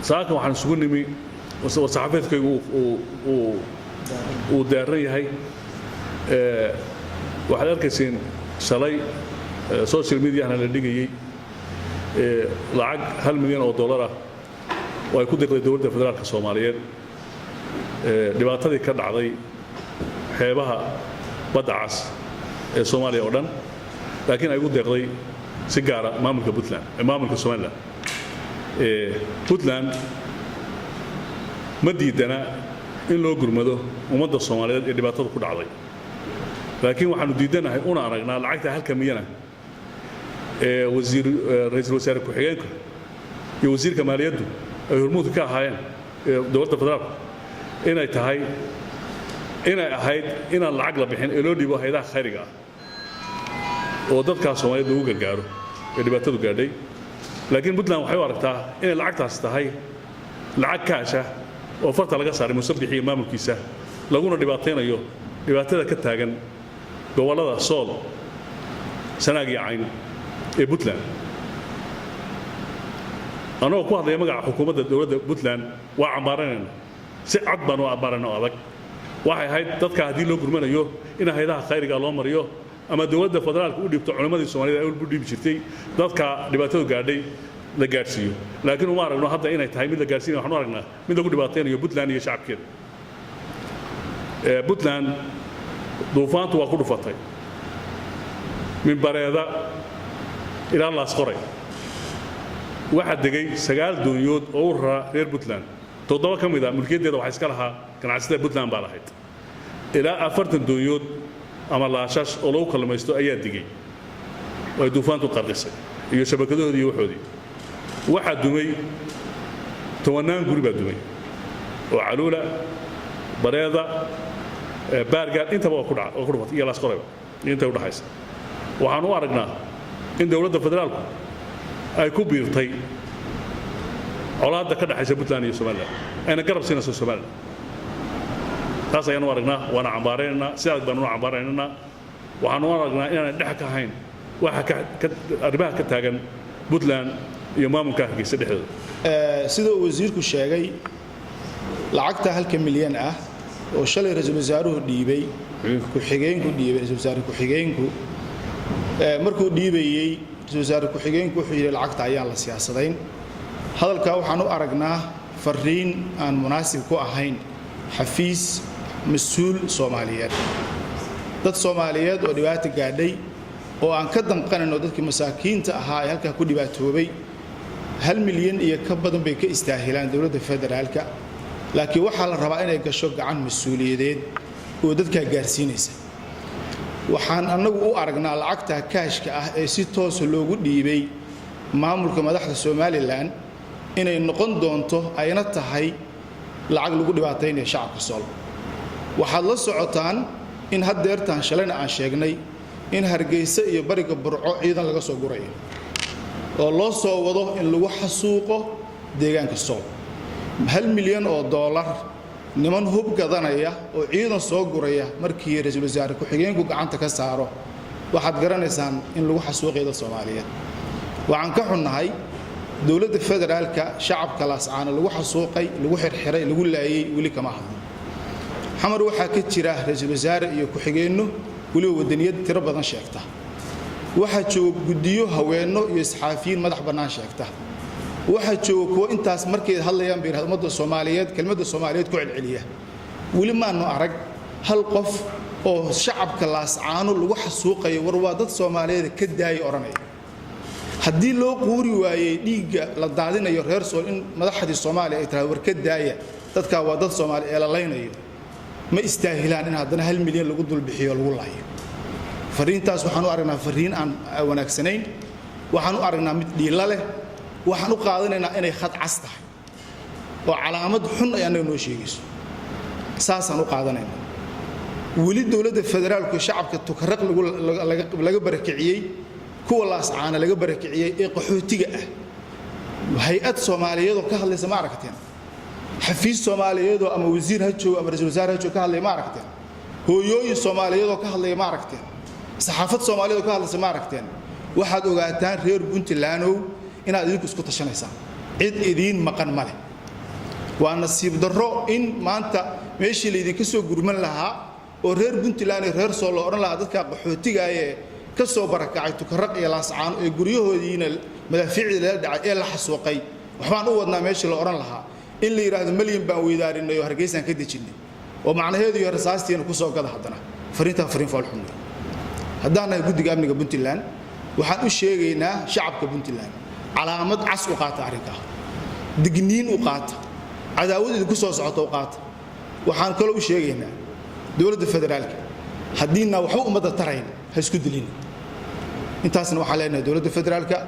Saaka waxaan isugu nimi, saxaafeedkaygu uu daaran yahay, waxaad arkayseen shalay social mediahana la dhigayey lacag $1 milyan ah oo ay ku deeqday Dowladda Federaalka Soomaaliyeed dhibaatadii ka dhacday xeebaha Badda Cas ee Soomaaliya oo dhan, laakiin ay ugu deeqday si gaara maamulka Puntland, maamulka Somaliland. Puntland ma diidana in loo gurmado ummadda Soomaaliyeed ee dhibaatada ku dhacday, laakiin waxaanu diidanahay una aragnaa lacagta halka milyana ee wasiir, ra-iisul wasaare ku-xigeenka iyo wasiirka maaliyaddu ay hormuudka ka ahaayeen ee dowladda federaalku inay tahay, inay ahayd inaan lacag la bixin ee loo dhiibo hay'adaha khayriga ah oo dadkaas Soomaaliyeed lagu gargaaro ee dhibaatadu gaadhay. Laakiin Puntland waxay u aragtaa inay lacagtaas tahay lacag cash ah oo farta laga saaray Muuse Biixi iyo maamulkiisa, laguna dhibaataynayo dhibaatada ka taagan gobollada Sool, Sanaag iyo Cayn ee Puntland. Annagoo ku hadlaya magaca xukuumadda dowladda Puntland, waa cambaaranayna, si cad baan u cambaarana oo adag. Waxay ahayd dadka haddii loo gurmanayo in hay'adaha khayriga loo mariyo ama dowladda federaalka u dhiibto culimmadii Soomaalida ay u dhiibi jirtay dadka dhibaatadu gaadhay la gaadhsiiyo. Laakiin uma aragno hadda inay tahay mid la gaadhsiinayo. Waxaan u aragnaa mid lagu dhibaataynayo Puntland iyo shacabkeeda. Puntland duufaantu waa ku dhufatay Minbareeda ilaa Laasqoray. Waxaa degay 9 doonyood oo u raraa reer Puntland. 7 ka mid a mulkiyaddeeda waxaa iska lahaa ganacsatada Puntland baa lahayd. Ilaa 40 doonyood ama laashash oo lagu kallumaysto ayaa digay oo ay duufaantu qarqisay iyo shabakadahoodii iyo waxoodii. Waxaa dumay tobannaan guri baa dumay oo Caluula, Bareeda, Baargaal intaba waa ku dhaca, waa ku dhufatay, iyo Laasqorayba intay u dhaxaysa. Waxaan u aragnaa in dowladda federaalku ay ku biirtay colaadda ka dhexaysa Puntland iyo Somaliland, ayna garab siinayso Somaliland. Taas ayaan u aragnaa, waana cambaaraynaynaa, si adag baan u cambaaraynaynaa. Waxaan u aragnaa inaanay dhex ka ahayn waxa arrimaha ka taagan Puntland iyo maamulka Hargeysa dhexdooda. Sida uu wasiirku sheegay, lacagta halka milyan ah oo shalay ra-iisul wasaaruhu dhiibay, ku-xigeenku dhiibay, ra-isul wasaare ku-xigeenku markuu dhiibayey, ra-isul wasaare ku-xigeenku wuxuu yidhi lacagta ayaan la siyaasadayn. Hadalkaa waxaan u aragnaa fariin aan munaasib ku ahayn xafiis mas-uul Soomaaliyeed. Dad Soomaaliyeed oo dhibaata gaadhay oo aan ka danqanayn oo dadkii masaakiinta ahaa ee halkaa ku dhibaatoobay, 1 milyan iyo ka badan bay ka istaahilaan dowladda federaalka, laakiin waxaa la rabaa inay gasho gacan mas-uuliyadeed oo dadkaa gaarsiinaysa. Waxaan annagu u aragnaa lacagta cashka ah ee si toosa loogu dhiibay maamulka madaxda Somaliland inay noqon doonto, ayna tahay lacag lagu dhibaataynaya shacabka Sool. Waxaad la socotaan in haddeertaan, shalayna aan sheegnay, in Hargeysa iyo bariga Burco ciidan laga soo gurayo oo loo soo wado in lagu xasuuqo deegaanka Sool. $1 milyan niman hub gadanaya oo ciidan soo guraya, markii ra-iisul wasaare ku-xigeenku gacanta ka saaro, waxaad garanaysaan in lagu xasuuqayo dad Soomaaliyeed. Waxaan ka xunnahay dowladda federaalka shacabka Laascaana lagu xasuuqay, lagu xirxiray, lagu laayay, weli kama hadlin. Xamar waxaa ka jira ra-iisul wasaare iyo ku-xigeenno weliba wadaniyad tiro badan sheegta. Waxaa jooga guddiyo haweenno iyo saxaafiyiin madax bannaan sheegta. Waxaa jooga kuwo intaas markay hadlayaan bay yidhahda ummadda Soomaaliyeed, kelmadda Soomaaliyeed ku celceliya. Weli maanu arag hal qof oo shacabka Laascaano lagu xasuuqayo "War waa dad Soomaaliyeed, ka daaya" odhanaya. Haddii loo quuri waayey dhiigga la daadinayo reer Sool in madaxdii Soomaaliya ay tiraahdo "War ka daaya dadkaa, waa dad Soomaali" ee la laynayo, ma istaahilaan in haddana 1 milyan lagu dulbixiyo, lagu laayo. Fariintaas waxaan u aragnaa fariin aan wanaagsanayn. Waxaan u aragnaa mid dhiilo leh. Waxaan u qaadanaynaa inay khad cas tahay oo calaamad xun ay annaga noo sheegayso. Saasaan u qaadanaynaa. Weli dowladda federaalku shacabka Tukaraq laga barakiciyey, kuwa Laascaana laga barakiciyey ee qaxootiga ah, hay-ad Soomaaliyeedoo ka hadlaysa ma aragteen? Xafiis Soomaaliyeedoo ama wasiir ha joogo ama ra-isul wasaare ha joogo ka hadlaya ma aragteen? Hooyooyin Soomaaliyeedoo ka hadlaya ma aragteen? Saxaafad Soomaaliyeed oo ka hadlaysa ma aragteen? Waxaad ogaataan, reer Puntlandow, inaad idinku isku tashanaysaan. Cid idiin maqan ma leh. Waa nasiib darro in maanta meeshii laydinka soo gurman lahaa oo reer Puntland iyo reer Sool loo odhan lahaa dadka qaxootiga ee ka soo barakacay Tukaraq iyo Laascaano ee guryahoodiina madaafiicdii lala dhacay ee la xasuuqay, waxbaan u wadnaa, meeshii la odhan lahaa in la yidhaahdo malyan baan weydaarinay oo Hargeysaan ka dejinnay, oo macnaheedu iyo rasaastiina ku soo gada. Haddana fariintaa fariin foolxun wey. Haddaan nahay guddiga amniga Puntland, waxaan u sheegaynaa shacabka Puntland: calaamad cas u qaata arrinkaa, digniin u qaata, cadaawad idinku soo socota u qaata. Waxaan kaloo u sheegaynaa dowladda federaalka, haddiina waxba ummadda tarayn, ha isku dilin. Intaasna waxaan leenahay dowladda federaalka.